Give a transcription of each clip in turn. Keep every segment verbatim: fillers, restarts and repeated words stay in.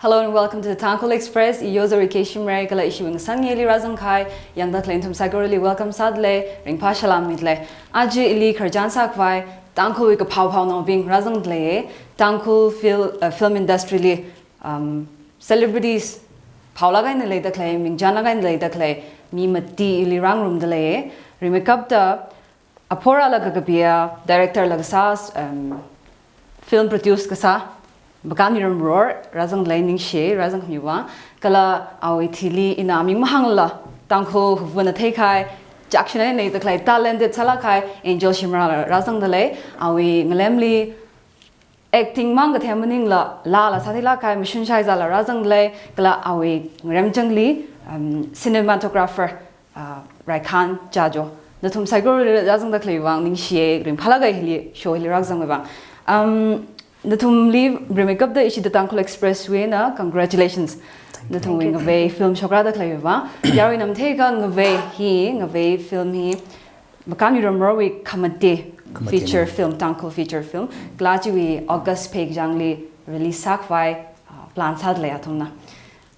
Hello and welcome to the Tangkhul Express. I Yozari Keshimre, kala ishi wing sangye li razang khai, yangda khalei nathum saikorali welcome sādalei, ringphā salam midalei. Aja ili khararchan sākhavai, Tangkhulwui kaphao phaonaobing razangdalei, Tangkhul fil-, uh, film industry li, um, celebrities phaolāk eina leida khalei, mingchānlāk eina leida khalei, mi mati ili rāngarumdalei, rimeikapta, aphorala kakapiya, director la kasā, um, film produce kasā, Makanmi Ramror, razangdalei ningshi, razangkhami vang, kala awui thili ina ming mahāngla, Tangkhul huvana theikahai, chakshina eina leida khalei, talented sālāk kahai, Angel Shimrah la razangdalei, awui ngalemli, acting mang kathei maningla, laala sātheilāk kahai, Mashun Shaiza la razangdalei, kala awui ngaremchangli, um, cinematographer, uh, Raikhan Chajo. Nathum saikorali razangda khalei vang ningshiye, ringphālāka hili, show hili rākazang vang. Um, nathumli rimeikapta ishi The Tangkhul Express wui eina, congratulations. Nathumwui ngavei film shokrāda khalei vang. Yarui namtheikha ngavei hi, ngavei film hi, Makanmi Ramrorwui khamate, khamate feature film, Tangkhul feature film. Kala chiwui August phei kachāngli release sākhavai, uh, plan sādalei athumna.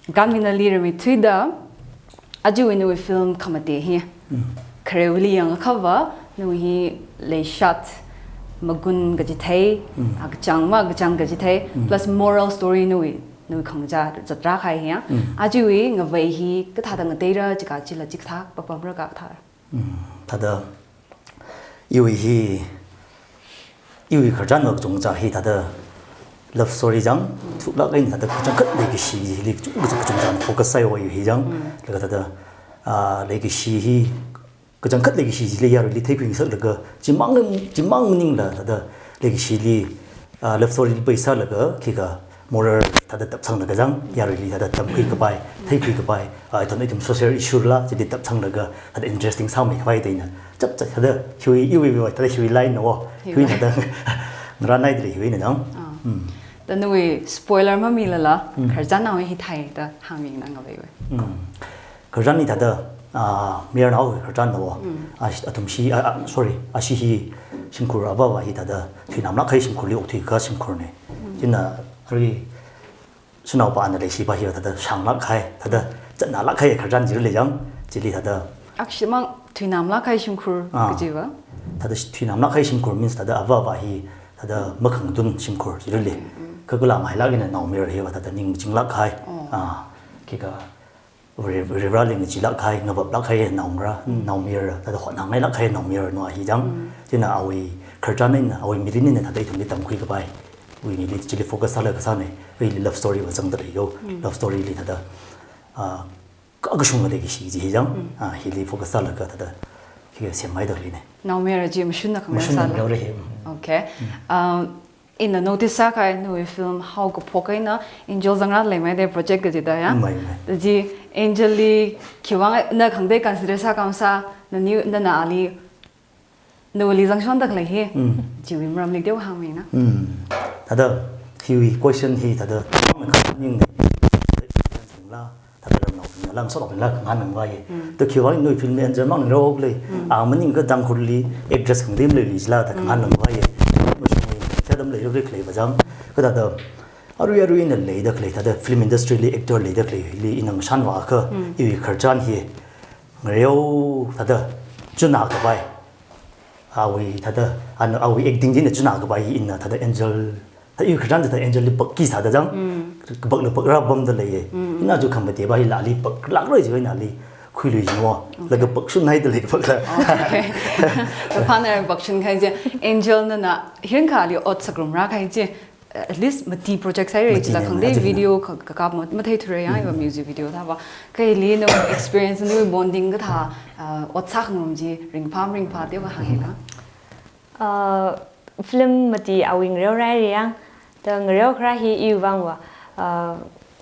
Makanmi nali rimeithuida, ajawui nawui film khamate hi. Mm. Kharewuili yangakhava, nawui hi leishat, magun kachithei, Mm. ah, kachāng makachāng kachithei, Mm. plus moral story nawui, nawui khangachā zatrā kahai hi ya. Mm. Ajawui ngavei hi, kathāda ngateira, chikachila chikathā, papamra kathā. Mm, thāda, iwui hi, iwui khararchan va kachungkha hi thāda love story chang, thuklāk eina thāda kachangkhat leikashi hili kachung, kachung, kachungkha focus sāya iwui hi chang, Mm. laga thāda, ah, leikashi hi, kachangkhat leikashi hili yaruili theikhuingasaklaga, chimang, chimang maningla thāda leikashili, ah, love story li pheisālaga, khikha moral thāda tapsanglaga chang, yaruili thāda tamkhuikapai, theikhuikapai, ah, ithum, ithum social issue la, chili tapsanglaga, thāda interesting sāmeikhavai da ina. Chapchā thāda hiwui, iwui, iwui, thāda hiwui line na wo, Hiwui. Hiwui thāda ngarānhaidalei hiwui na chang. Ah. Mm. Da nawui spoiler mamilala, Mm. khararchan nawui hi thāi da hāngmina ngaveiwui. Mm. Khararchan hi thāda, ah, mayarnaowui khararchan na wo. Mm. Ah, athumshi, ah, ah, sorry, ashi hi shimkhur avāva hi thāda thuinamlāk kahai shimkhurli okthuikahai shimkhurna. Mm. Chieina arui shanao pāna leishipa hiva thāda shanglāk kahai, thāda zatnalāk kahai khararchan chili lei chang, chili thāda. Akshimang thuinamlāk kahai shimkhur Ah. kajiva? Thāda shi-, thuinamlāk kahai shimkhur means thāda avāva hi thāda makhangtun shimkhur chili lei. Mm, mm. Kha kala mahailāk eina naomayar hiva thāda ning machinglāk kahai. Oh. Ah, khikha Vare-, Vareli ngacheelāk kahai, ngavaplāk kahai naongarā, Mm. naomayar, thāda hotnangailāk kahai naomayarna hi chang. Mm. Chieina awui khararchan eina, awui mirin eina thāda ithumli tamkhuikapai. Iwui nili chili focus sālaga sāna, iwuili love story va zangdalei yo. Mm. Love story li thāda, ah, ka-, kashunga leikashi chi hi chang. Mm. Ah, hili focus sālaga thāda, hi semhaidaleina. Naomayar chi mashunna khangarā Mashunna sāla. khangarā hi, mm. Okay. Mm. Um, ina notice sākahai nawui film haokaphok eina Angel zangrālei mai de project kajida ya. Mai, mai. Chi Angel li khiwui vang na khangatei consider sākhamsā, nani, nana ali, nawuili zangshondalei hi. Mm. Chiwui maramli teokha hāngmina. Mm. Thāda, hiwui question hi thāda, ningla, thāda ramnaobingla, ngasotnaobingla khangahān ngarumvāya. Mm. Da khiwui vang nawui film Angel mang ngarumlei. Mm. Ah, maningakha Tangkhulli actress khangatei maleili jila da Mm. khangahān ngarumvāya. Mashungwui thāda maleili khalei va chang. Kha thāda, arui arui ina leida khalei, thāda film industry li actor leida khaleili ina ngashanvāakha, Mm. iwui khararchan hi ngareo thāda chunakapai. Awui thāda, ana awui acting china chunakapai ina thāda Angel, thāda iwui khararchan thāda Angel li pakki sāda chang. Mm. Kapakla pakrā pamdalei. Mm. Ina chu khamateiva hila ali paklākroi jiva ina ali khuilui jiva. Okay. Laga pakshunhaidalei kapakla. Okay. Kaphāna pakshun kahai chi Angel nana hinkha ali ot sāngarumrā kahai chi, at least mati project sāhaira Mati chila na, khangde mati na. video ka, kakap ma, matheithura ya, iva Mm. music video thāva. Kha hili nawui experience, nawui bonding kathā, ah, ot sākhangarum chi ringphā maringphā teokha hāngila. Ah, film mati awui ngareorāra ya. Da ngareokharā hi iwui vangva, ah,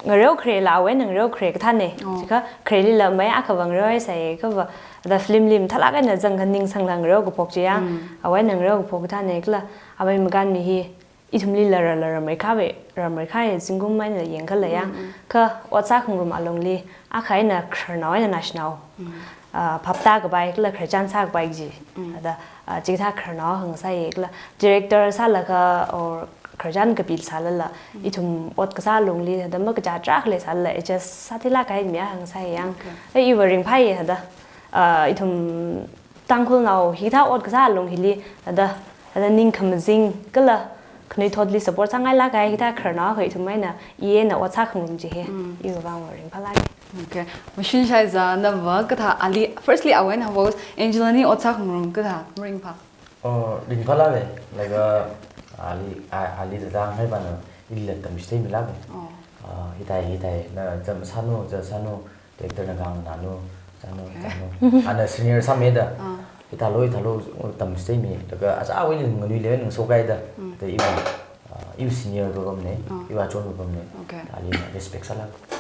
ngareokharela awui eina ngareokhare kathāna. Oh. Chikha kharelila mai akhava ngareohaisai, khava da film li mathālāk eina zangkhaning sangla ngareokaphok chi ya. Mm. Awui eina ngareokaphok kathāna kala awui Makanmi hi ithumli lara lara maikhavai, lara maikhai zingkum eina yangkhala ya. Mm, mm. Kha ot sākhangarum alungli, akha eina khararnao eina naoshinao. Mm. Ah, phaptākapai, kala khararchan sākapai chi. Mm. Thāda, ah, chikathā khararnao hāngsai kala director sālaga or khararchan kapi sālala, ithum ot kasā lungli thāda makachā tarākha leisālala, adjust sāthila kahai mi akha ngasāya. Okay. Eh, iva ringphāya thāda. Ah, ithum Tangkhulnao hithā ot kasā lung hili thāda, thāda ning khamazing kala khanuithotli support sāngailāk kahai hithā khararnao akha ithum eina, i eina ot sākhangarum chi hi. Mm. Iva vangva ringphālāka. Okay. Mashun Shaiza, nava kathā ali, firstly, awui eina haphoklaga, Angel nani ot sākhangarum kathā maringphā? Oh, ringphālāka, like, uh, ali, a-, ali thāda hānghaipana, ilila tamchitheimilāka. Oh. Uh, hithai, hithai, na zam sānu, zam sānu, director na kahāng nanu, sānu, Okay. sānu. Ana senior sāmida. Ah. Hithālu, hithālu, tamchitheimi, laga aja awui nganuili ngasokaida. Mm. Da iva, uh, iva senior papamna, Ah. iva achon papamna. Okay. Alina respect sālāka.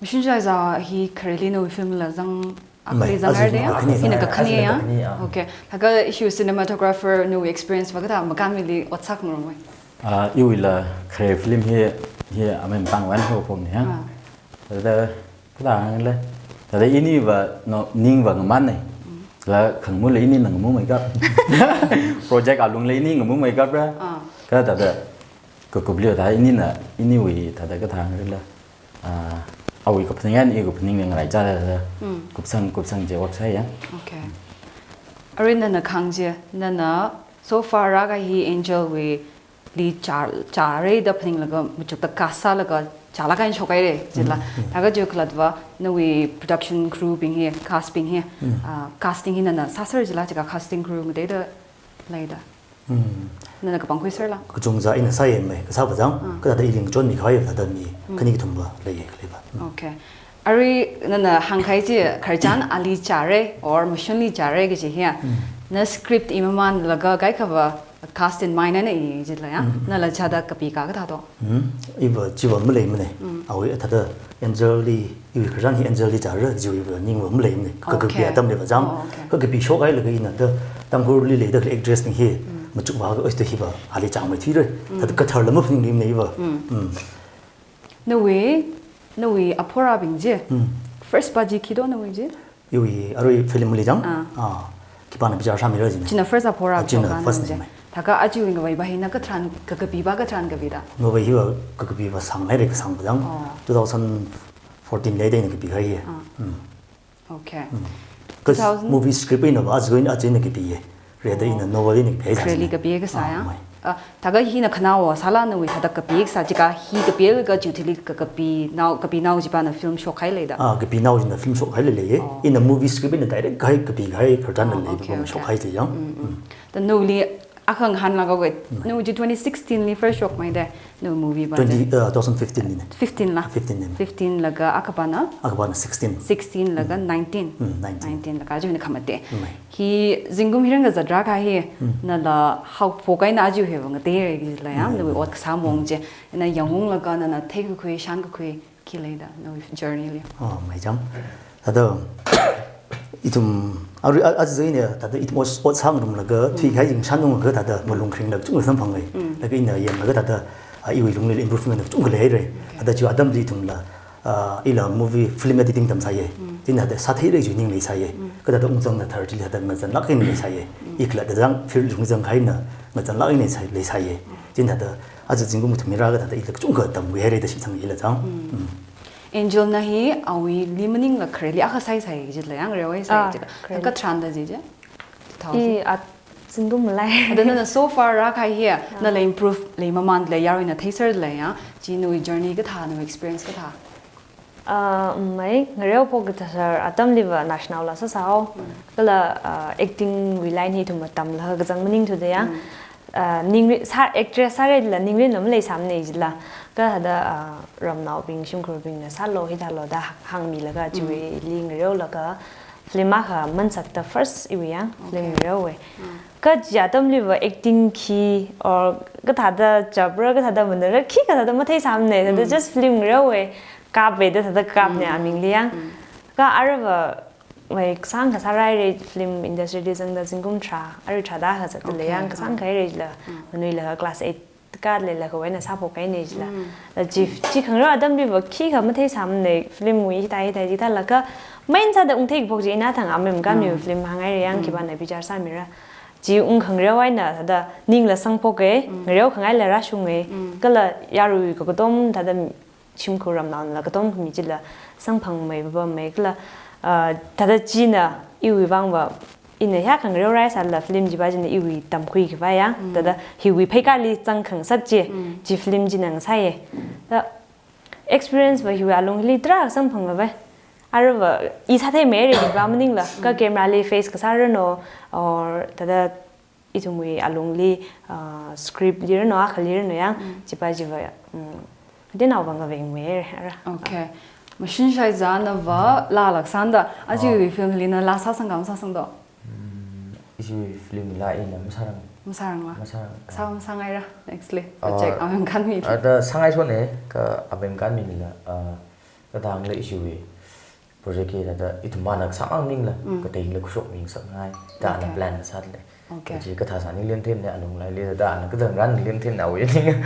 Mashun Shaiza hi khareli nawui film la zang, Mai, akhali zang aja arde ya? Kakhane, Hina ah, kakhane aja ya? Kakhane, ah. Okay. Laga issue cinematographer nawui experience va kathā makānmili ot sākhangarumwui. Ah, iwuila khare film hi, hi amem tang wan ho pom ni ha. Ah. Thāda, kathā hāngla. Thāda iniva, no, ningva ngamānna. Mm. La khangamula inina ngamumeikap. Project alungla ini ngamumeikap ra. Ah. Kathāda, kakupli thāda inina, iniwui thāda kathā hāngla. Ah, awui kaphaning eina i kaphaning ngaraichāda, Mm. kupsang, kupsang chi ot sāya. Okay. Arui nana kahāng chi, nana so far rākahai hi Angel wuili chā, chāra da phaninglaga machukda cast sālaga chālāk eina shokhaira, chila. Mm, mm. Laga chiwui khalattava, nawui production crew bing hi, cast bing hi, Mm. ah, casting hi nana sāser chila, chika casting crew ngateida leida. Mm. Nana kapangkhui serla? Kachungkha ina sāya mai, kasāva zang, Ah. kathāda ili ngachonmi kahaiva thāda mi, Mm. khani kathumva leiya khaleiva. Mm. Okay. Arui nana hāngkahai chi khararchan ali chāra, or mashunli chāra kaji hiya. Mm. Na script imamānlaga kaikhava cast in mind eina i jilaya. Mm. Nala chāda kapikā kathā to? Mm. Iva chiva maleimana. Mm. Awui thāda Angel li, iwui khararchan hi Angel li chāra, chiwui iva ningva maleimana. Kakapi Okay. atamliva zang. Oh, okay. Kakapi shokhailaga ina da Tangkhulli leida khalei actress bing hi, Mm. machukva ka oista hiva, ali chāngmeithuira. Mm. Thāda kathar lama phaningmana iva. Mm. Mm. Nawui, nawui aphorabing chi. Mm. First pa chi khi to nawui chi? Iwui arui film li zang. Ah. Ah. Khipāna bichar sāmira jina. China first aphora Ah, china chokha first nang ni chi. Mai. Thākha achiwui ngavaiva hina katharan, kakapiva katharan kapida? Ngavai hiva kakapiva sānghaira, kasāngva zang. Oh. Two thousand fourteen li da ina kapikahai hi. Ah. Mm. Okay. Mm. Kas Two thousand? Movie script einava aja ina, aja ina kapiya. Rida ina Oh. novel eina kapi Khareli sāsana. kapi kasā Ah, ya? mai. Ah, thākha hina khanaowa sāla nawui thāda kapi kasā chika hi kapilaga chiwui thili ka-, kapinao, kapinao chipana film shokhai leida? Ah, kapinao china film shokhai leiya. Oh. Ina movie script eina direct kahai kapikahai khararchan Ah, leiya, okay, pam okay. shokhai chi yang. Mm, mm. Mm. Da nawuili akha ngahānlaga wei, Mm. nawui chi twenty sixteen li first shokmeida, nawui movie va Twenty, chi? uh, two thousand fifteen lina. Fifteen la? Fifteen lina. Fifteen laga akhapana? Akhapana sixteen. Sixteen laga Mm. nineteen. Mm, nineteen. Nineteen laga aja hina khamate. Mm, mai. Hi zingkum hi rāngazatra kahai hi, Mm. nala haophok eina aja hiva ngateira kajila ya, Mm. nawui ot kasā maong Mm. chi. Ina yangunglaga nana theikakhui, shānkakhui, khi leida, nawui journey li. Oh, mai chang. Thāda, ithum, arui, a, aja ina, thāda ithum ot, ot sāngarumlaga, Mm. thuikahai jingshan unglaga thāda, malung kharingla kachungkha samphanga. Mm. Laga ina yanglaga thāda, ah, iwui lungli improvement kachungkha leihaira. Okay. Thāda chiwui atamli ithumla, ah, ila movie, film editing tamsāya. Mm. China thāda sātheira chiwui ning leisāya. Mm. Kha thāda ungzangda thar chili thāda ngazanlāk eina leisāya. Mm. I khalatta zang field lung zangkahaina ngazanlāk eina leisā-, leisāya. Mm. China thāda aja zingkum kathum hi rākha thāda ila kachungkha tamkhuihaira da shitsang ila zang. Mm. Mm. Angel na hi awuili maningla khareli akha sāsai jila ya, ngareo sāsai Ah, jila. khareli. Katharan da ji chi? Two thousand. I, ah, zingkum malai. Ada nana so far rākahai hi, Ah. nala improve leimamānla yaruina theiserla ya. Chi nawui journey kathā, nawui experience kathā? Ah, mai, ngareo phokkathaser atamliva national la sāsāhao. Mm. Kala, ah, acting wui line hi ithum atamla kazang maningthuda ya. Mm. Ah, ningri-, sā actress sāra jila ningrinla maleisāmana jila. Kha thāda, ah, ramnaobing, shimkhurbingna sālu, hithālu da hāngmilaga Mm. chiwuili ngareolaga film akha mansakta first iwui ya, film Okay. ngareowui. Mm. Kha chi atamliva acting khi, or kathāda chapra, kathāda manara, khikha thāda matheisāmana, thāda Mm. just film ngareowui kapva da thāda kapna Mm. amingli ya. Mm. Kha aruiva, mai kasāngkha sāhaira film industry li zangda zingkum tharā, arui tharāda kazatda Okay. lei ya, kasāngkha haira jila, Mm. nganuilakha class eight kāda leilakhawui eina sāphokkahaina jila. Mm. Da chi, chi khangareo atamliva khikha matheisāmana, film wui hithā hithā chi thālaga, main sāda ungthei kaphok chi ina thang amem kami Mm. film hānghaira ya, Mm. khipāna bichar sāmira. chi ungkhangareo eina thāda ningla sangphoke, ngareo khangaila rāshunge, kala yarui kakatom thāda shimkhur ramnaonla katom khami chila sangphangmeipame kala, ah, thāda china iwui vangva ina hiyākha ngareo rāsāla film chiva china iwui tamkhui khavai ya, thāda hiwui pheikali zangkhangasak chi, chi film china ngasāye. Thāda experience va hiwui alungli tarākha samphanglapai. Aruiva i sātheimeira hiva maningla, kha camera li face kasā ranu, or thāda ithumwui alungli, ah, script li ranu, akhali ranu ya, chiva chiva, mm, kateonao va ngavengmeira, ara. Okay. Mashun Shaiza nava laa laksānda, aja film li na laa sāsang kha masāsang do? Mm, ishi film la ina masārang. Masārangla? Masārang. Sā masāngaira, next li. Oh, project amem kanmi. Ada sāngaisone, kha amem kanmila, ah, kathāngla ishiwui project hi thāda ithum mana kasā maningla, kateila khuishokmi ngasakngai, da ana plan sāle. Okay. Kaji kathā sāning lenthen ne alunglaili, da ana kathang ran lenthen awui ning.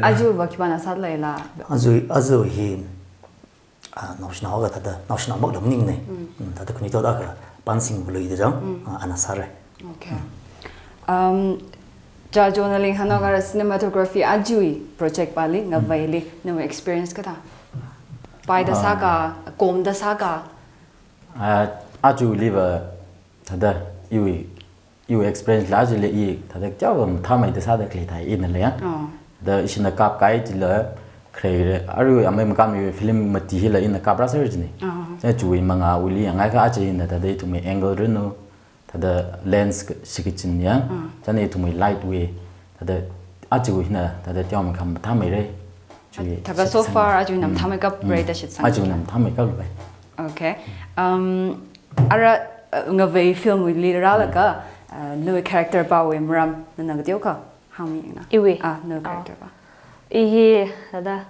Aja va khipāna sāleila? Aja, aja hi, ah, naoshinao akha thāda, naoshinao makla maningne. Mm, thāda khanuithot akha Pansing Valui da jang, ah, ana sāre. Okay. Um, Jajo nali hāngnao kha cinematography ajawui project pāli, ngavaili, nawui experience kathā? Paida sākha, komda sākha? Ah, ajawuiliva thāda iwui, iwui experience la ajawuili i thāda kyawa mathāmeida sāda khalei thai ina leiya. Oh. Da ishina kapkahai chila kharei re, arui amei makanmi film mati hila ina kaprāser jine. Oh. Chieina chiwui mangāwuili yangngaikha aja ina thāda ithumwui angle ranu, thāda lens ka-, shikachin ya, chieina ithumwui light wui, thāda ajawui hina, thāda teomeikha mathāmeira. Chiwui thākha so shitsang. Far ajawuina mathāmeikapra da shitsang. Ajawuina mathāmeikapra. Okay. Um, ara, uh, ngavei film wuili rālaga, uh, nawui character pāwui maram nana kateokha hāngmina. Iwui? Ah, nawui character pā. I hi, thāda,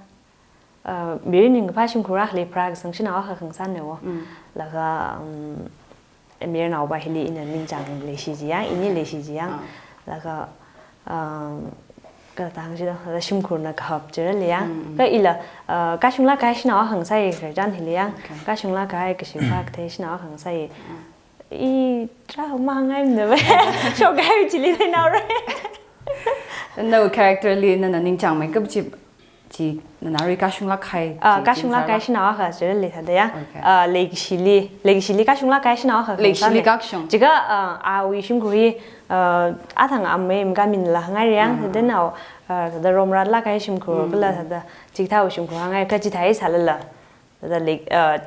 uh, mirin ringkaphā shimkhur akhali pharākasang shanao akha khangasānne wo. Mm. Laga, um, miranaopa hili ina ningchāng leishi chi yang, ini leishi chi yang. Ah. Laga, um, kathāda hāngsi do, laga shimkhurna kahap chirali yang. Mm, mm. Kha ila, uh, kashunglāk kahai shanao akha ngasāi khararchan hili yang. Okay. Kashunglāk kahai kashi phā kathei shanao akha ngasāi. Mm. I tarākha mahāngngaimana va. Shokkahai chili theinaora. Nawui character li nana ningchāngmeikap chi, chi nana arui kashunglāk kahai, ah, chi, kashunglāk kahai shanao akha chirali thāda ya. Okay. Ah, leikashili, leikashili kashunglāk kahai shanao akha khangasāne. Leikashili kashung. Chikha, ah, awui shimkhur hi, ah, athang amei makanminala hāngngaira yang, thāda nao, ah, thāda romratlāk kahai shimkhur, kala thāda chikathāwui shimkhur hāngngai, kha chithā sālala. Thāda like, uh,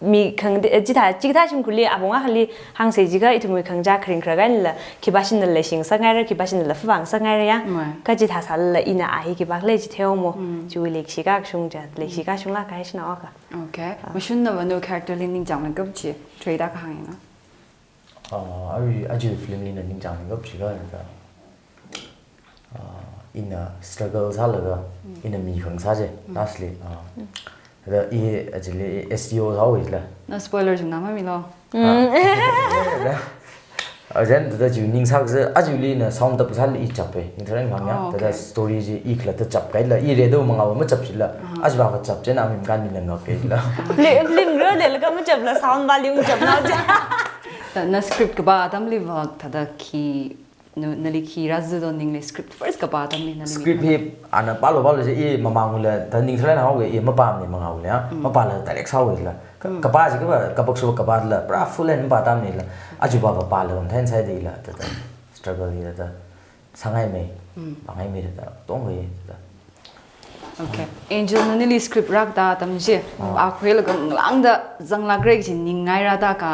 mi khang-, eh, chithā, chikathā shimkhurli apong akhali hāngsa jiakha ithumwui khangachā kharing kharak einala, khipāshinala leishingasakngaira, khipāshinala phapāngasakngaira ya. Mei. Kha chithā sālala ina a hi khipākhala chi theomo. Mm. Chiwui leikashi kashung chi, leikashi kashunglāk kahai shanao akha. Okay. Ah. Mashun nava nawui character li ningchāngmeikap chi, theida kahāng ina. Ah, arui, ajawui film li ina ningchāngmeikap chi kha, ah, ina struggle sālaga, ina mi khangasā chi, lastly, ah. Thāda i actually S D O sāhaowa jila. Na spoiler chungna mamilu. Ah. Ajan thāda chi ningsākasā, ajawuili ina sound tap sālala i chappai, ningtharan khang ya. Oh, okay. Thāda story chi i khalatta chapkahaila, i redo mangāva machap chila. Aha. Ajava kachap chieina amei makanmila ngakkahaila. Film, film rālelaga machapla sound pa lim chapnao ja. Na, na script kapā atamliva thāda khi, nu, nali khi rāzatdo ningli script first kapā atamli nali? Script hi ana pālu pālu chi i mamangwuila, thāda ningtharan haowa i mapāmane mangāwuila ya. Mm. Mapāla direct sāhaowa jila. Ka-, kapā chi kapā, kapakso kapāla, pura full and mapā atamlila. Ajava va pāla mathān sāi dila, thāda struggle hi thāda sāngaimei, pāngaimei thāda, tongwui thāda. Okay. Angel nanili script rākatā atam chi, ah, akhuilaga ngalāngda zanglākra kaji ningngairada kha,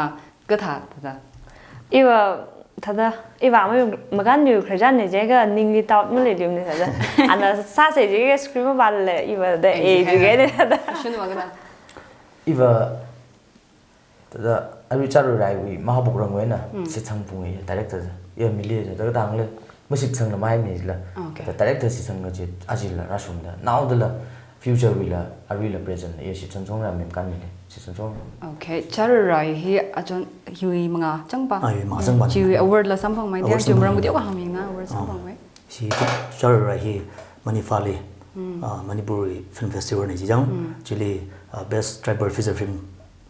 kathā thāda? Iva thāda, iva amei makanmiwui khararchanne jiakha ningli doubt maleilumne thāda. Ana sāsa jiakha script mapālala, iva da, eh, jiakha ne thāda. Shunwa kathā? Iva thāda, arui Charuiraiwui mahabukrangwui eina, shitsangphunga director chi. Ya mili thāda katangla, mashitsangla mahaimila. Okay. Thāda director shitsanga chi, ajala rāshungda. Naodala, future wuila, aruila present la, ya shitsangchongra mem kanmile. Shitsangchong. Okay, Charuirai hi achon hiwui mangā changpa. Ah, hiwui mangā changpa. Chiwui award la samphangmei, award dia, chiwui maram samphangmei. Kateokha hāngmina, award samphangmei. Shi Charuirai hi Manipur li, ah, Manipur Film Festival na jijang, chili, ah, Best Tribal Feature Film.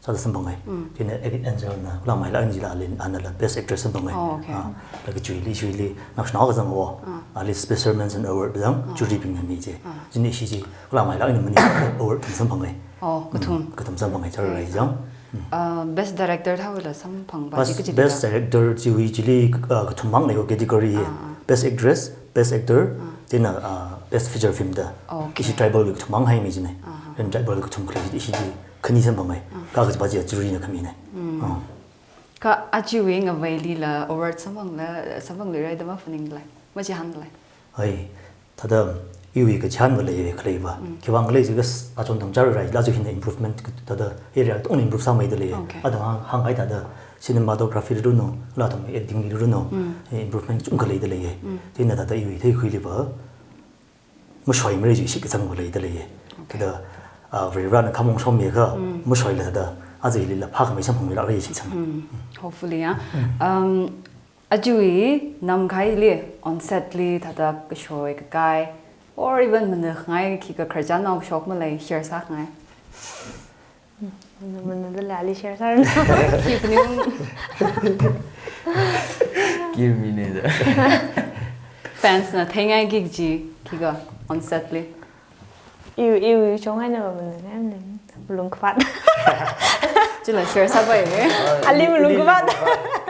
Ada samphangai. Chieina Angel na kula maila ani jila alin anala best actress samphangai. Oh, okay. Ah, laga chiwuili, chiwuili naoshinao kazang wo. Ah. Ali special mention award zang, ah, jury bingna mi je. Ah. Chieina ishi chi kula maila ani mani award thum samphangai. Oh, kathum. Hmm, kathum samphangai, chara rai zang. Hmm. Uh, best director thāwuila samphang ba, best, chi kachi best director chiwui chili, uh, kathum mang lei ko category hi. Ah, ah. Best actress, best actor, ah, chieina, uh, best feature film da. Okay. Ishi tribal wui kathum mang hai mi jine. Ah, ah. Then tribal wui kathum khalei ishi chi khani samphangai. Ah. Kha kachi ba chi jury na khami ne. Mm. Ah. Kha ajawui ngavailila award samphangla, samphangluirai da maphaninglei, machihānlei. Hai, thāda iwui kachihān va lei, khalei va. Mm. Khiwui vang khalei jiakha achon tang chara rai, la ju hina improvement, thāda area tong improve sāmeida lei. Okay. Adang hāng, hānghai thāda cinematography runo, la thong editing runo, mm, eh, improvement chungkha leida lei. Mm. Chieina thāda iwui theikhuili va mashoimara ji shi kachang va leida lei. Okay. Thāda, ah, Varivarana khamong shommiakha, mm, mashoila thāda, aja hilila phākhamei samphangmilākra ji shi chang. Mm. Hopefully, ya. Mm. Um, ajawui namkhaili, on set li, thāda kashoi kakai, or even mana khangai khikha khararchan nao kashok malei, share sākhangai. Mana, mana da lali share sāra. Keep new. Give me ne da. Fans na theingaiki kaji, khikha on set li. Iwui, iwui chongngaina va mana ngai ne. Malung khavāt. Chila share sāpai ne. Ali malung khavāt.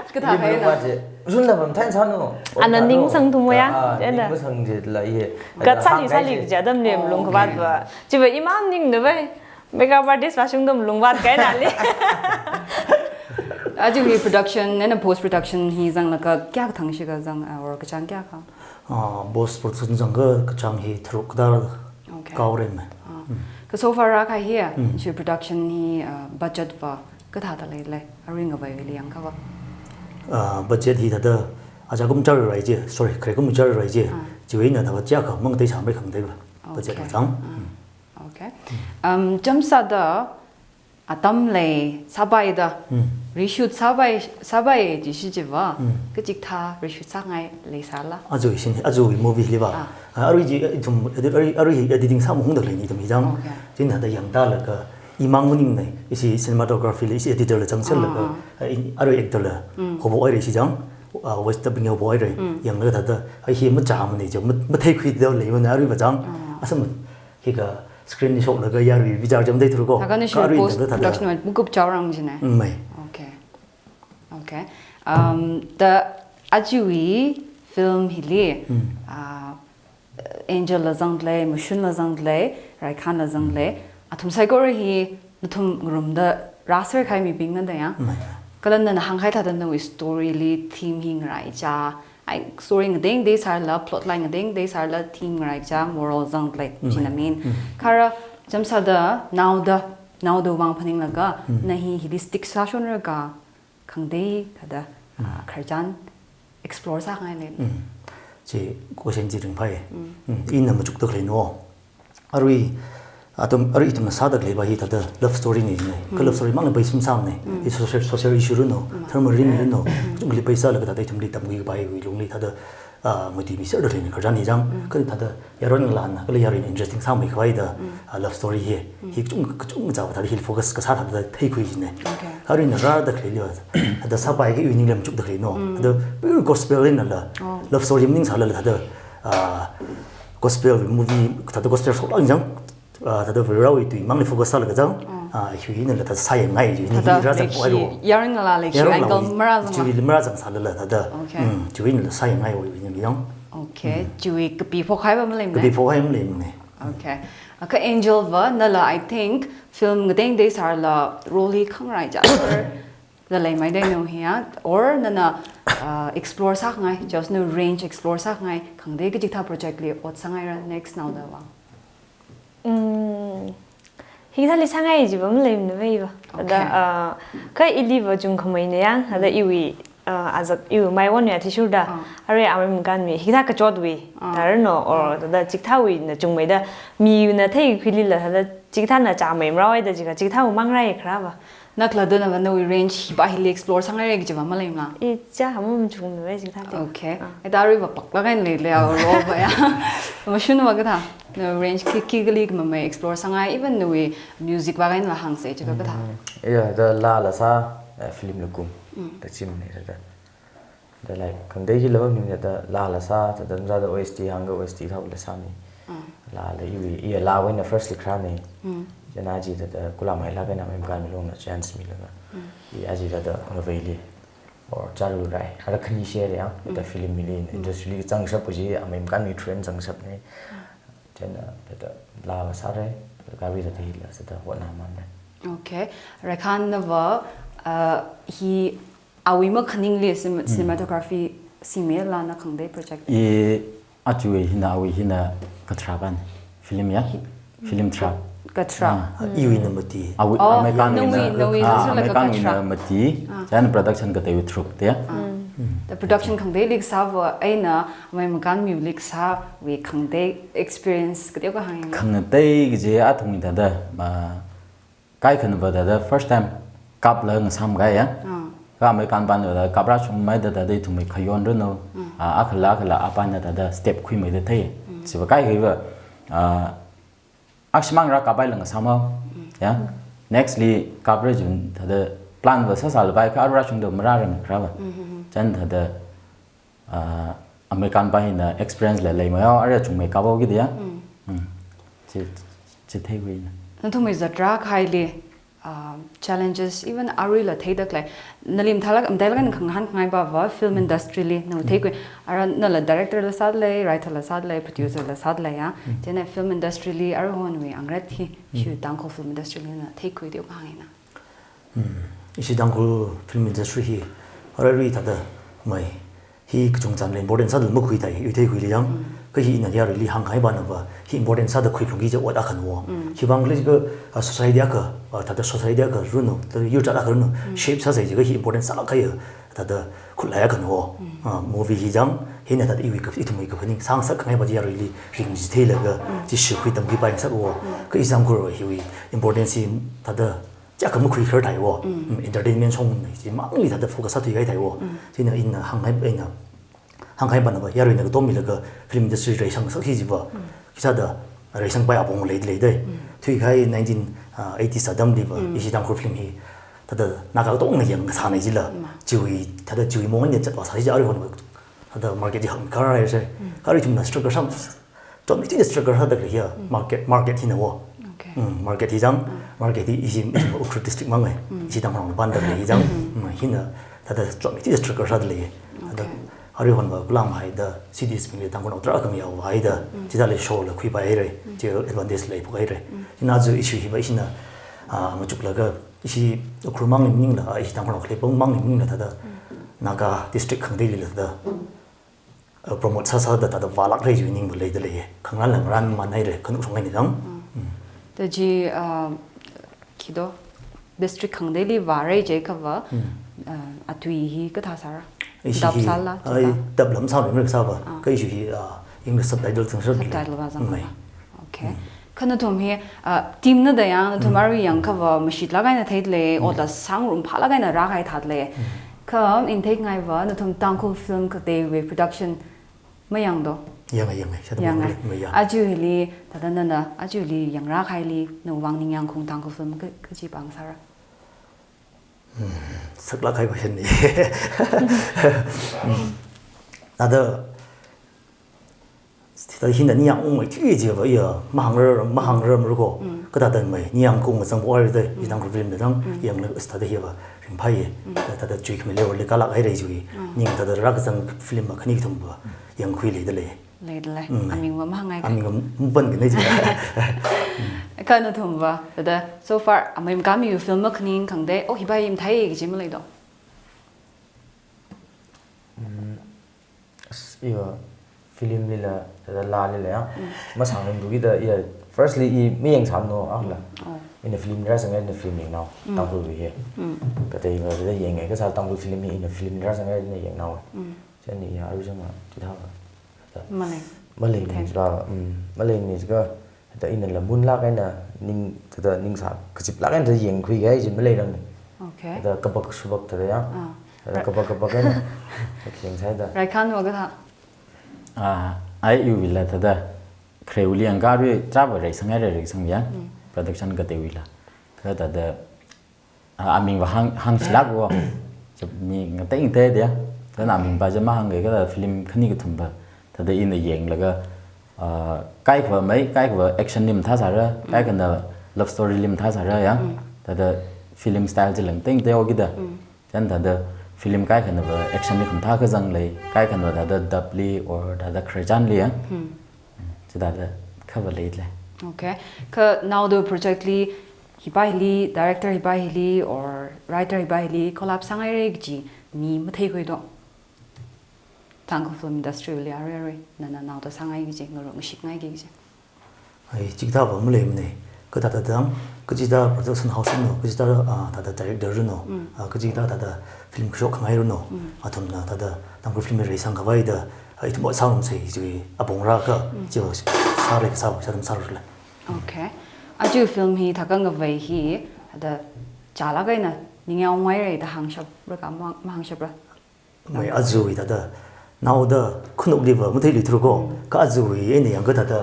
Kathā ali hai malung na. Khavāt je. Zunda bam thain sānu. Ana ning sangthum ya. Ah, ning masang jila ye. Kha sāli, sāli kaji atam le malung khavāt va. Chiva imang ning na vai. Makeup artist va shungda malung khavāt kahaina le. Ajawui production, eina post production hi zanglakha kayākha thang shikha zang, ah, or kachāng kayākha? Ah, post production zangakha kachāng hi tharuk kadar. Okay. Kaore me. Ah. Mm. Kha so far rākahai hi, mm, chi production hi, ah, budget va kathāda leilei, arui ngavaili yangkha va? Ah, budget hi thāda, aja kum chara rai je, sorry, khare kum chara rai je. Ah. Chiwui eina thāda kayākha mang tei sāmei khangatei va. Budget, okay, va zang. Ah. Mm. Okay. Um, chāmsāda atam lei sāpaida, mm, reshoot sāpai, sāpai ji shi chiva, mm, kachikathā reshoot sāngai leisāla? Ajawui scene, ajawui movie li va. Ah. Ah, arui ji, ithum, arui, arui editing sāmahungda lei ni ithum hi zang. Okay. Chieina thāda yangda laga, imang maningnei, ishi cinematography la, ishi editor la zangshap laga, ah, ah, ah, i, arui actor la, mm, hobo oire shi zang, ah, West Tabing hobo oire, mm, yanglaga thāda, ai hi machāmane jo, ma, matheikhuida leimana arui va zang, ah, asam, khikha screen li shoklaga yarui bichar jam dai thuru ko. Thākha ni shi post production wui mukup chaorang jine. Mm, mai. Okay. Okay. Um, thāda ajawui film hili, mm, ah, Angel la zanglei, Mashun la zanglei, Raikhan la zanglei, athum saikora hi nathum ngarumda rāser kahai mibingna da ya. Mm. Kala nana hānghai thāda nawui story li theme hi ngaraicha, ai, story ngatei ngatei sālala, plot line ngatei ngatei sālala, theme ngaraicha, moral zanglei, mm, china main. Mm. Kha ara chāmsāda naoda, naoda vang phaninglaga, mm, na hi hili stick sāshonra ka, khangatei thāda, mm, ah, khararchan explore sāngai lei. Mm. Chi question chi ringphai. Mm. Mm. Ina machukda khalei no. Arui, athum, arui ithumna sāda khalei va hi thāda love story ne jine. Kha, mm, love story mangna bai sum sam ne. Mm. I social, social issue runo, mm, tharma ring runo. Mm. Chungli bai sālaga thāda ithumli tamkhui khavai wui lungli thāda, ah, mati mi ser da khalei ne khararchan hi zang. Mm. Kha thāda yaron ngalāna, kala yaron interesting sāmei khavai da, mm, ah, love story hi. Mm. Hi kachung, kachungkha va thāda hili focus kasā thāda theikhui jine. Okay. Kha aruina rāda khalei li va, thāda sāpai kahaina ningli machukda khalei no. Mm. Thāda pure gospel einala, oh, love story maningsālala thāda, ah, gospel movie, thāda gospel shoklāk zang, ah, thāda Varivarawui tui mangli focus sālaga zang, oh, ah, hi einala thāda sāyangngai ji, hi thāda rāzang leikashi, khavai ro. Yaron ngalā leikashi, yaron ngalā angle wui marāzang chiwui la. Marāzang sālala thāda. Okay. Mm, chiwui einala sāyangngai wui ni yang. Okay, mm, chiwui kapi phokhai va maleimane? Kapi phokhai maleimane. Okay. Kha Angel va, nala, I think, film ngatei ngatei sālala role hi khangaraicha la leimeida no hiya, or nana, uh, explore sāngai, just no range explore sāngai, khangatei kachikathā project li ot sāngaira next naoda vang? Mm, hikathāli sāngai ji va maleimana va i va. Okay. Thāda, uh, kha ili va chungkhamei ne yang, thāda, mm, iwui, uh, azak iwui maiwon ya athishurda. Ah. Arui amei makan mi, hikathā kachotwui, ah, thāda no, or, ah, thāda chikathāwui na chungmeida, mina theikhuilila thāda chikathāna chāmei maraoda jiakha chikathāwui mang rai kharā va. Naklada na va nawui range hi va hili explore sāngaira kaji va maleimana? Icha hama machungmana va chikathāli. Okay. Ah. Ida arui va paklāk eina leilei a role va ya. Mashun va kathā? Na range khi khi kali khamamei explore sāngai, even nawui music vākha eina hāngsei, chikha kathā. Mm. Iya, thāda laa la sā, eh, film la kum. Mm. Thāda chimnei thāda. Thāda like, khangatei khila va mi thāda laa la sā, thāda thāda O S T hāngkha O S T thao la sāmi. Mm. Laa la iwui, iya laawui eina first li kharānei. Mm. Chieina chi thāda kula mailāk eina amei makanmi longna chance milaga. Mm. I aja thāda ngaveili or chālurai, ara khani share ya, Mm. thāda film hili, Mm. industry li zangshap kaji, amei makanmi trend zangshapnei. Chieina thāda laa va sārai, gari thāda hila sāda hotnāmamnei. Okay. Raikhan nava, uh, hi awui makhaningli cin-, Mm. cinematography singmila na khangatei project? I aja hina, awui hina katharā ban. Film ya? Film tharā. Katharā. Ah. Iwui na mati. Awui, Oh, amei kanwui nawui, na, nawui ah, zala amei kanwui katharā. Na mati. Ah. Chieina production kateiwui tharuk te. Ah. Mm. The production khangateili kasāva eina amei makanmiwuili kasāwui khangatei experience kateokha hānga. Khangatei kaji athumwui thāda, ma, kaikhanava thāda first time kapla ngasāmkahai ya. Ah. Kha amei kanpanva thāda kaprāshungmeida thāda ithumwui khayon ranu. Mm. Ah, akhala akhala apanna thāda step khuimeida thei. Mm. Chiva kaikhaiva, ah, akshimang rākapaila ngasāmhao. Mm. Ya. Next li kapra jun thāda plan va sāsālapai kha arāshungda marārang kharāva. Mm-hmm. Chieina thāda, ah, amei kanpa hina experience la leimeihao, ara chungmei kaphao kida ya. Mm. Mm. Chi, chi theikhuina. Nathumwui zatrā kahaili, ah, challenges, even aruila theida khalei. Nali mathālāk, matailāk eina khangahān khangai pava, film industry li, na Mm. theikhui. Ara nala director la sālei, writer la sālei, producer la sālei ya. Mm. Chieina film industry li, aruihonwui angret hi, Mm. shu Tangkhul film industry li na theikhui teokha hāngna. Hmm. Ishi Tangkhul film industry hi, ararui thāda mai, hi kachungchāngla important sāda makhuithei, yuitheikhuili yang, Mm. kha hi ina yaruili hāngkahai panava, hi important sāda khuiphalungki kaji ot akhana wo. Mm. Khiwuivang khala jiakha, ah, society akha, ah, thāda society akha ranu, thāda yurchāt akha ranu, Mm. shape sāsai jiakha hi important sālāk kahai, thāda khutlai akhana wo. Mm. Ah, movie hi jang, hina thāda iwui ka, ithumwui kaphaning, sāngasak khangai pa chi yaruili ringchitheilaga, Mm. chi shikhui tamkhuipai ngasak wo. Mm. Kha ishi Tangkhul hiwui importance hi thāda chiyākha makhuikharthei wo. Mm. Mm, entertainment shongna, chimangli thāda focus sāthuikahai thei wo. Mm. Chieina ina hānghai, ina hānghai panava, yaruina katommilaga film industry reisangsak hi jiva. Mm. Khisāda reisangpai apong lei, leidei. Mm. Thuikahai nineteen eighties atamliva, Mm. ishi Tangkhul film hi, thāda Naga katongna yangsānei jila. Mm. Chiwui, thāda chiwui mong eina zatvāsai ji aruihonva. Thāda market hi hāngkharai sai. Mm. Kha aruithumna struggle sā, chotmeithui struggle sāda khalei ya, Mm. market, market hina wo. Okay. Mm, market hi jang, Mm. market hi ishi, ishi Ukhrul district mangai, Mm. ishi Tangkhul panda khalei hi jang, Mm. mm, hina, thāda chotmeithui struggle sāda lei. Thāda Okay. aruihonva kula mahaida, cities mili Tangkhulnao tarākha yaohaida, Mm. chithāli show la khuipai haira, Mm. chi advantage la phok haira. Mm. Hina aja issue hiva ishina, ah, machuklaga, ishi Ukhrul mangli maningla, ishi Tangkhulnao khalei pong mangli maningla thāda, Mm. Naga district khangateilila thāda, Mm. uh, promote sāsāda thāda vālākra jiwui ningva leida lei. Khangarān la ngarān manhaira, khanuishong eina jang. Mm. Mm. Thāda chi, uh, khi do, district khangateili vāra jiakhava, Mm. uh, atui hi kathā sāra? Ishi Dub hi, sāla, ai, chika? Dub la masāmara kasāva. Ah. Kha ishi hi, uh, English subtitle zangshap lei. Subtitle vāzang Mai. Lava. Okay. Mm. Kha nathum hi, ah, team na da yang, nathum Mm. arui yangkhava mashitlāk eina theida lei, Mm. otla sāngarumphālāk eina rākahai thāda lei. Mm. Kha ina theikhangai va, nathum Tangkhul film kateiwui production mayangdo? Yangai, yangai. Shada Yangai. Mangli, maya. Aja hili, thāda nana, aja hili yangrākahaili, nawui vang ningyāng khaung Tangkhul film ka, kachi pāng sāra? Hmm, saklāk kahai question nei. Hmm. Thāda, thāda hina ningyāng ungmeithui jiva iya, mahāngra, mahāngra mara ko. Mm. Kathāda mai, ningyāng khaung zangpo ari da, Mm. i Tangkhul film da dang, Mm. yangla thāda hiva, ringphāya. Mm. Thāda chui khami level li kalāk haira jiwui. Mm. Ning thāda rākazang film va, khani kathumva, yangkhui leida lei. Leida lei. Mm. Amingva mahāngngai. Amingva mapanganei ji. Kha nathumva, thāda, so far, amei makanmiwui film makhaning khangatei, oh, hi pa hi mathei kaji maleido? Mm, s-, iyo, film lila, thāda laa lila ya. Mm. Masāngmida, iya, firstly, i mayangsāmano, ah, la. Oh. Ina film rāzanga, ina film yangnao, Mm. Tangkhulwui hi. Mm. Kateiva thāda yangngai kasā Tangkhul film hi, ina film rāzanga, ina yangnao. Mm. Chieina iya, aruishang ma, chithāva. Malei. Malei Then. Ni jiakha, mm, malei ni jiakha, thāda inala munlāk eina ning, thāda ningsā, kaziplāk eina thāda yangkhuikahai chi maleirang. Okay. Thāda kapak supak thāda ya. Ah. Thāda Ra- kapak kapak eina. Thāda yangsāda. Raikhanva kathā? Ah, ai iwuila thāda khare uli ang kari traba rei sangai rei rei sang ya. Production katewuila. Kha thāda, ah, aming va hāng, hāngshilak wo. Chap mi ngatei ngatei dia. Thāda aming va jama hāng kha thāda film khani kathum va. Thāda ina yanglaga, ah, kaikha va mai, kaikha va action li mathāsāra, kaikhana love story li mathāsāra ya. Thāda film style chi lang teng teo kida. Chān thāda film kaikhana va action li khamathā kazang lei, kaikhana va thāda dub li or thāda khare chān li ya. Chithāda kha va lei le. Okay. Kha naoda project li hiva hili, director hiva hili, or writer hiva hili, collab sangai rei kaji mi mathei khui do. Tangkhul film industry li arui arui, nana naoda sangai kaji, ngarok ngashik ngai kaji. Ai, chikathā va maleimana. Kha thāda dang, kachida production house runo, kachida, ah, thāda director runo, ah, kachida thāda film kashok khangai runo, athumna thāda Tangkhul film rei sang khavai da, ah, ithum ot sang sei chi, apong ra kha, chi va sāra kha sā, sā thum sāra le. Okay. Aja film hi thākha ngavei hi, thāda chālak eina, ningyao ngai rei da hāngshapra kha, ma, mahāngshapra. Mai ajawui thāda, naoda khunuk li va mathei lui thuru ko, kha ajawui eina yang kha thāda,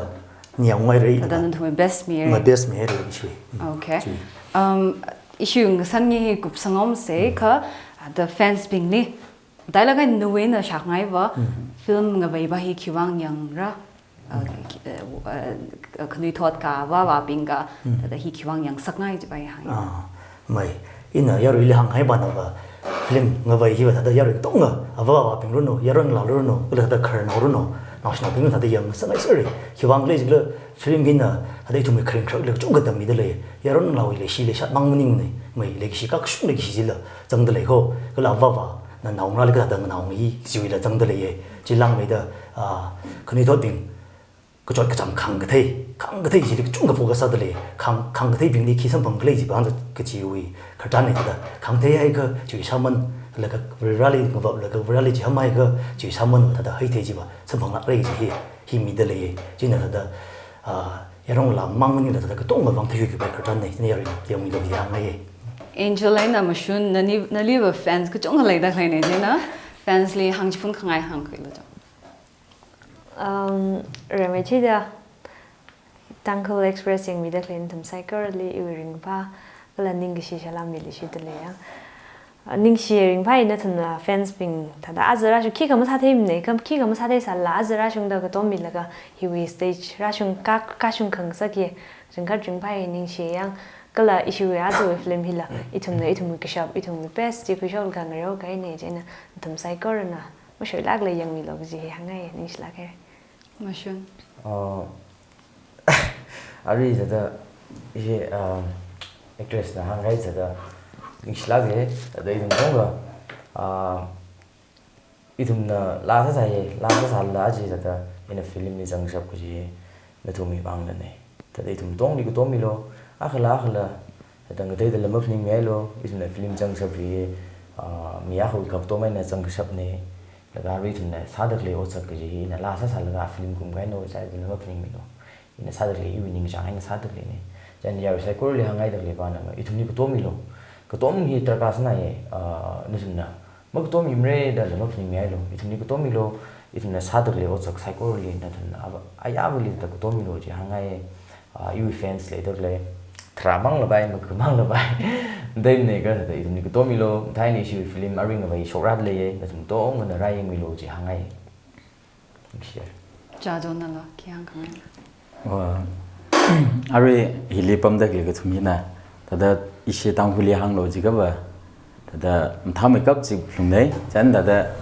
ningyao ngai rei. Thāda nathumwui best mi rei. Mai best mi rei ishiwui. Okay. Chi. Um, ishiwui ngasān ngi hi kupsangom sei kha, the fans bingli. Thālak eina nawui eina shākngai va, film ngavei va hi khiwuivang yangra. Ah, ki-, eh, eh, khanuithot kha, avā avābing kha, thāda hi khiwuivang yangsakngai kaji va hāng. Ah, mai, ina yaruili hānghai va na va, film ngavei hi va thāda yarui katonga, avā avābing runo, yaron ngalā runo, kala thāda khararnao runo, naoshinaobing thāda yangsakngai sāra. Khiwuivang khala jikhala film hina, thāda ithumwui kharing kharak li kachungkha tammida lei, yaron ngalāwui leishi leishat mang maningmana, mai leishi kashung leishi chila, zangda lei ko, kala avā avā, na naongarāli kha thāda nganaongai chiwuila zangda leiya. Chi langmeida, ah, khanuithotbing, kachot kacham khāngkathei, khāngkathei chili kachungkha focus sāda lei, khāng, khāngkatheibingli khi samphang khala chi bang kachiwui khararchanna thāda, khāngthei haikha chiwui shāman, laga Vareli ngavap laga Vareli chiham haikha chiwui shāman thāda haithei chi va, samphanglakra chi hi, hi mida leiya, china thāda, ah, yaron ngalā mang maningla thāda katonga vang theihui khavai khararchanna, china yarui yangmi lo yangngaiya. Angel eina Mashun, nani, nali va fans kachungkha leida khaleina, china fans li hāngchiphun khangai hāngkhuilu cho. Um, remei chida, Tangkhul Express yangmida khalei nathum saikorali iwui ringphā, kala ningkashi salam miluishit da leiya. Ah, ningshi ringphāya nathumna fans bing, thāda aja rāshung khikha masātheimana, kham khikha masātheisālala aja rāshungda katom milaga hiwui stage rāshung kha, kashung khangasak hi, ringkhat ringphāya ningshiya. Kala ishiwui ajawui film hila, ithumna ithumwui kashap, ithumwui best chi khuishok khangareo kahaina, china nathum saikorana mashoilākla yangmilu kaji hi hāngngai, ningshilāk haira. Mashun. Uh, arui thāda, ishi, uh, actress na hānghai thāda, ningshilāka, thāda ithum katonga, uh, ithumna laa sāsāya, laa sāsālala chi thāda, ina film li zangshap kaji, nathumwui vangna. Thāda ithum katongli katom milu, akhala, akhala, thāda ngateida lam maphaningmilu, ithumna film zangshap hi, ah, mi akhawui katom eina zangkashapna, laga arui ithumna sāda khalei otsak kaji hi, ina laa sāsālaga film kumkahaina, sāda lam maphaningmilu. Ina sāda khalei, iwui ningchāng eina sāda khaleina. China yarui saikorali hāngngaida khalei va na, ithumli katom milu. Katom hi darkar sānaya, ah, nathumna makatom mimara da lam maphaningmilu. Ithumli katom milu, ithumna sāda khalei otsak saikorali nathumna ava, ayāvali thāda katom milu chi hāngngai, ah, iwui fans leida khalei. Tharā mang labai, makā mang labai. Dai ne kha thāda ithumli katom milu, thāda ishiwui film arui ngavei shokra leiya, nathum katongana rāyangmilu chi hāngngai. Ningshiya. Cha John nala, khi hāng khangai. Wa, arui hili pamda khalei kathum hina, thāda ishi Tangkhulli hānglu jiakha va, thāda mathāmeikap chi lungna, chān thāda,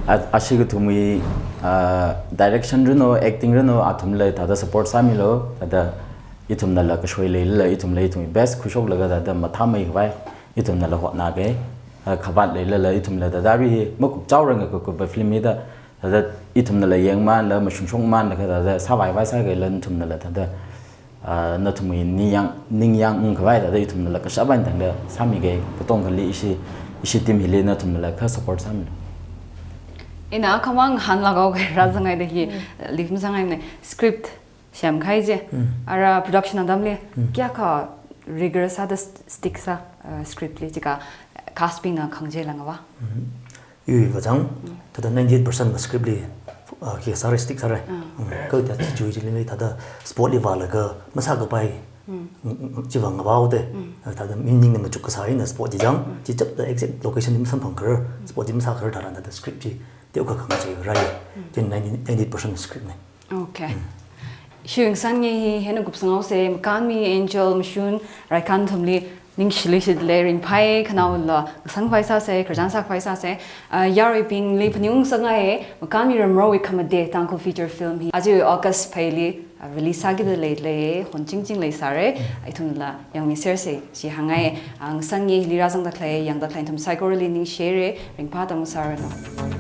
a, ashi kathumwui, ah, direction runo, acting runo, athumla thāda support sāmilu, thāda ithumnala kashoi leilala, ithumla ithumwui best khuishoklaga thāda mathāmei khavai, ithumnala hotnaka, ah, khavāt leilala, ithumla thāda arui makupchaoranga kakupva film hida, thāda ithumnala yangmānla, mashungshungmānla kha thāda sāvai vai sākahaila nathumnala thāda, ah, nathumwui ningyāng, ningyāng ungkhavai thāda ithumnala kashap eina tangda sāmika, katongali ishi, ishi team hili nathumnala kha support sāmilu. Ina khamang hānlāk haowa rāzangngaida hi, lipmzangngaimana, script semkahai chi. Ara production atamli, kayākha rigorous sāda st-, stick sā, uh, script li jiakha cast bingna khangachei langva. Iwui vāzang, thāda ninety-eight percent va script li, Ah, khi sāra, stick sāra. Mm, kha thāda chi chui chili thāda spot li vālaga masākapai. Mm, mm, chiwui vang ngavao de. Thāda meaning na machuk kasā eina spot chi chang, chi chapda exact location chi masamphang kharar, spot chi masā kharar tharan thāda script chi teokha khangachei rai. Chi ninety, ninety percent script ne. Okay. Shiwui ngasān nge hi hina kupsangao se, Makānmi Angel Mashun, Raikhan Thumli, ningshili shili ringphai, khanaola, ngasāngphai sāse, khararchan sāphai sāse, ah, yaruibingli phaningung sāngai, Makānmi Ramrawui Khamate Tangkhul feature film hi, aja August phaili, ah, release sākida leilei, honchingching leisāra, ithumla yangmiserse, chi hāngngai, ah, ngasān nge hili rāzangda khalei, yangda khalei nathum saikorali ningshire, ringphā tamsāranu.